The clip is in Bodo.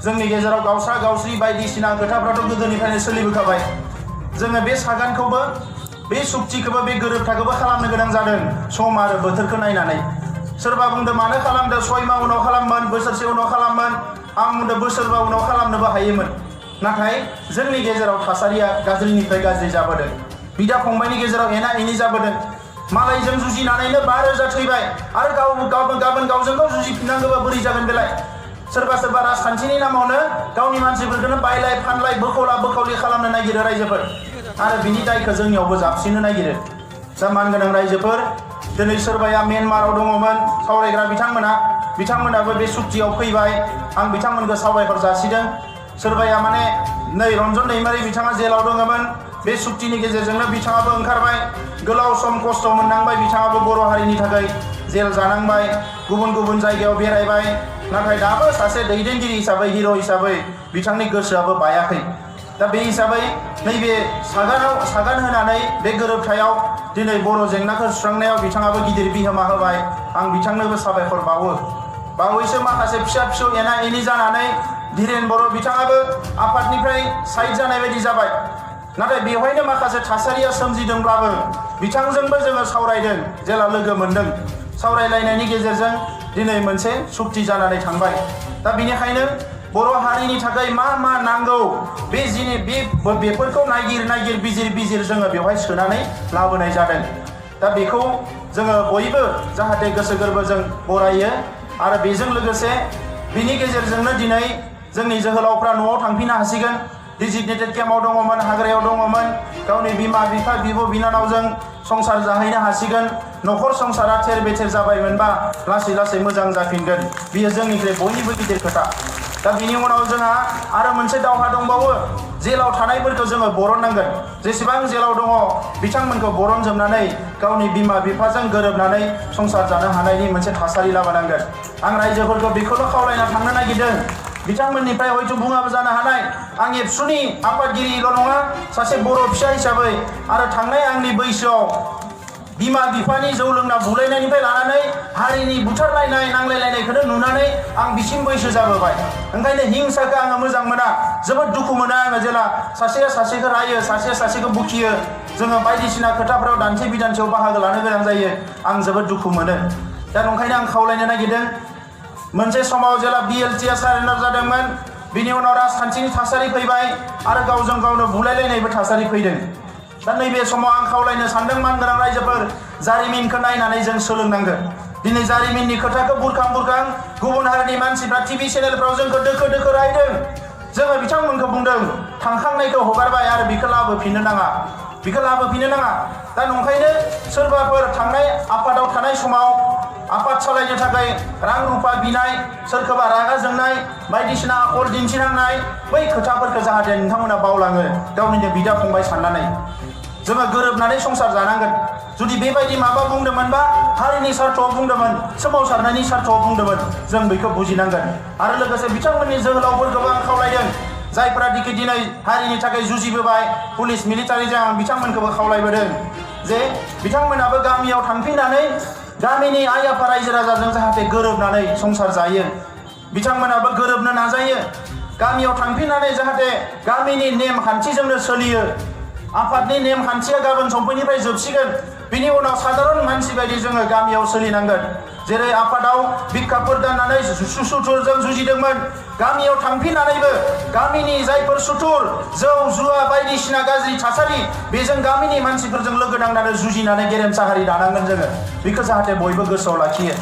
जोंनि गेजेराव गावसा गावस्रि बायदिसिना खोथाफ्राथ' गोदोनिफ्रायनो सोलिबोखाबाय। जोङो बे सागानखौबो बे सुक्तिखौबो बे गोरोबथाखौबो खालामनो गोनां जादों सम आरो बोथोरखौ नायनानै। सोरबा बुंदों मानो खालामदों 6 माह उनाव खालामोन, बोसोरसे उनाव खालामोन। आं बुंदों बोसोरबा उनाव खालामनोबो हायोमोन। नाथाय जोंनि गेजेराव थासारिया गाज्रिनिफ्राय गाज्रि जाबोदों। बिदा फंबायनि गेजेराव एना एनि जाबोदों। मालायजों जुजिनानैनो 5,000 थैबाय आरो गाबोन गावजों गाव जुजिफिननांगौबा बोरै जागोन बेलाय? सोरबा सोरबा राजखान्थिनि नामावनो गावनि मानसिफोरखौनो बायलाय फानलाय बोखावला बोखावलि खालामनो नागिरो रायजोफोर, आरो बिनि दायखौ जोंनियावबो जाबसिननो नागिरो। दा मानगोनां रायजोफोर, दिनै सोरबाया म्यानमाराव दङमोन सावरायग्रा बिथांमोनाबो बे सुक्तियाव फैबाय। आं बिथांमोनखौ साबायखर जासिदों। सोरबाया माने नै रन्जन दैमारि बिथाङा जेलाव दङमोन, बे सुक्तिनि गेजेरजोंनो बिथाङाबो ओंखारबाय। गोलाव सम खस्थ' मोननांबाय बिथाङाबो बर' हारिनि थाखाय जेल जानांबाय, गुबुन गुबुन जायगायाव बेरायबाय। नाथाय दाबो सासे दैदेनगिरि हिसाबै हिर' हिसाबै बिथांनि गोसोआबो बायाखै। दा बे हिसाबै नैबे सागान होनानै बे गोरोबथायाव दिनै बर' जेंनाखौ सुस्रांनायाव बिथाङाबो गिदिर बिहोमा होबाय। आं बिथांनोबो साबायखर बावो। बावैसो माखासे फिसा फिसौ एना एनि जानानै धीरेन बर' बिथाङाबो आफादनिफ्राय साइड जानाय बायदि जाबाय। नाथाय बेवहायनो माखासे थासारिया सोमजिदोंब्लाबो बिथांजोंबो जोङो सावरायदों, जेला लोगो मोन्दों। सावरायलायनायनि गेजेरजों दिनै मोनसे सुक्ति जानानै थांबाय। दा बेनिखायनो बर' हारिनि थाखाय मा मा नांगौ बेफोरखौ नागिर बिजिर जोङो बेवहाय सोनानै लाबोनाय जादों। दा बेखौ जोङो बयबो जाहाथे गोसो गोरबोजों बरायो, आरो बेजों लोगोसे बिनि गेजेरजोंनो दिनै जोंनि जोहोलावफ्रा न'आव थांफिननो हासिगोन। डिजिगनेटेड केम्पआव दङमोन, हाग्रायाव दङमोन, गावनि बिमा बिफा बिब' बिनानावजों संसार जाहैनो हासिगोन। न'खर संसारा थेर बेथेर जाबायमोनबा लासै लासै मोजां जाफिनगोन। बियो जोंनिख्रुइ बयनिबो गिदिर खोथा। दा बिनि उनाव जोंहा आरो मोनसे दावहा दंबावो। जेलाव थानायफोरखौ जोङो बरननांगोन। जेसेबां जेलाव दङ बिथांमोनखौ बरनजोबनानै गावनि बिमा बिफाजों गोरोबनानै संसार जानो हानायनि मोनसे थासारि लाबोनांगोन। आं रायजोफोरखौ बेखौल' खावलायना थांनो नागिरदों। बिथांमोननिफ्राय हयथ' बुङाबो जानो हानाय। आं एबसुनि आफादगिरिल' नङा, सासे बर' फिसा हिसाबै आरो थांनाय आंनि बैसोआव बिमा बिफानि जौ लोंना बुलायनायनिफ्राय लानानै हारिनि बुथारलायनाय नांलायलायनायखौनो नुनानै आं बिसिम बैसो जाबोबाय। ओंखायनो हिंसाखौ आङो मोजां मोना, जोबोद दुखु मोनो आङो जेला सासेया सासेखौ रायो, सासेया सासेखौ बुखियो। जोङो बायदिसिना खोथाफोराव दान्थे बिदान्थेयाव बाहागो लानो गोनां जायो। आं जोबोद दुखु मोनो। दा ओंखायनो आं खावलायनो नागिरदों, मोनसे समाव जेला BLTआ सारेन्डार जादोंमोन, बिनि उनाव राजखान्थिनि थासारि फैबाय आरो गावजों गावनो बुलायलायनायबो थासारि फैदों। दा नैबे समाव आं खावलायनो सानदों मानगोनां रायजोफोर, जारिमिनखौ नायनानै जों सोलोंनांगोन। दिनै जारिमिननि खोथाखौ बुरखां गुबुन हारिनि मानसिफ्रा TV चेनेलफ्राव जोंखौ दोखो रायदों। जोङो बिथांमोनखौ बुंदों थांखांनायखौ हगारबाय आरो बेखौ लाबोफिननो नाङा। दा नंखायनो सोरबाफोर थांनाय आफादाव थानाय समाव आफाद सालायनो थाखाय रां रुफा बिनाय, सोरखौबा रागा जोंनाय, बायदिसिना आखल दिन्थिनांनाय, बै खोथाफोरखौ जाहाथे नोंथांमोना बावलाङो गावनिनो बिदा फंबाय साननानै। जोङो गोरोबनानै संसार जानांगोन। जुदि बेबायदि माबा बुंदोंमोनबा हारिनि सार्थआव बुंदोंमोन, सोमावसारनायनि सार्थआव बुंदोंमोन, जों बेखौ बुजिनांगोन। आरो लोगोसे बिथांमोननि जोहोलावफोरखौबो आं खावलायदों, जायफोरा दिनै हारिनि थाखाय जुजिबोबाय, पुलिस मिलिटारिजों आं बिथांमोनखौबो खावलायबोदों जे बिथांमोनाबो गामियाव थांफिननानै गामिनि आइ आफा रायजो राजाजों जाहाथे गोरोबनानै संसार जायो। बिथांमोनाबो गोरोबनो नाजायो। गामियाव थांफिननानै जाहाथे गामिनि नेमखान्थिजोंनो सोलियो। आफादनि नेमखान्थिया गाबोन समफोरनिफ्राय जोबसिगोन। बिनि उनाव साधारन मानसि बायदि जोङो गामियाव सोलिनांगोन। जेरै आफादाव बिखाफोर गाननानै सुथुरजों जुजिदोंमोन, गामियाव थांफिननानैबो गामिनि जायफोर सुथुर जौ जुवा बायदिसिना गाज्रि थासारि, बेजों गामिनि मानसिफोरजों लोगो नांनानै जुजिनानै गेरेमसा हारि दानांगोन जोङो। बेखौ जाहाथे बयबो गोसोआव लाखियो।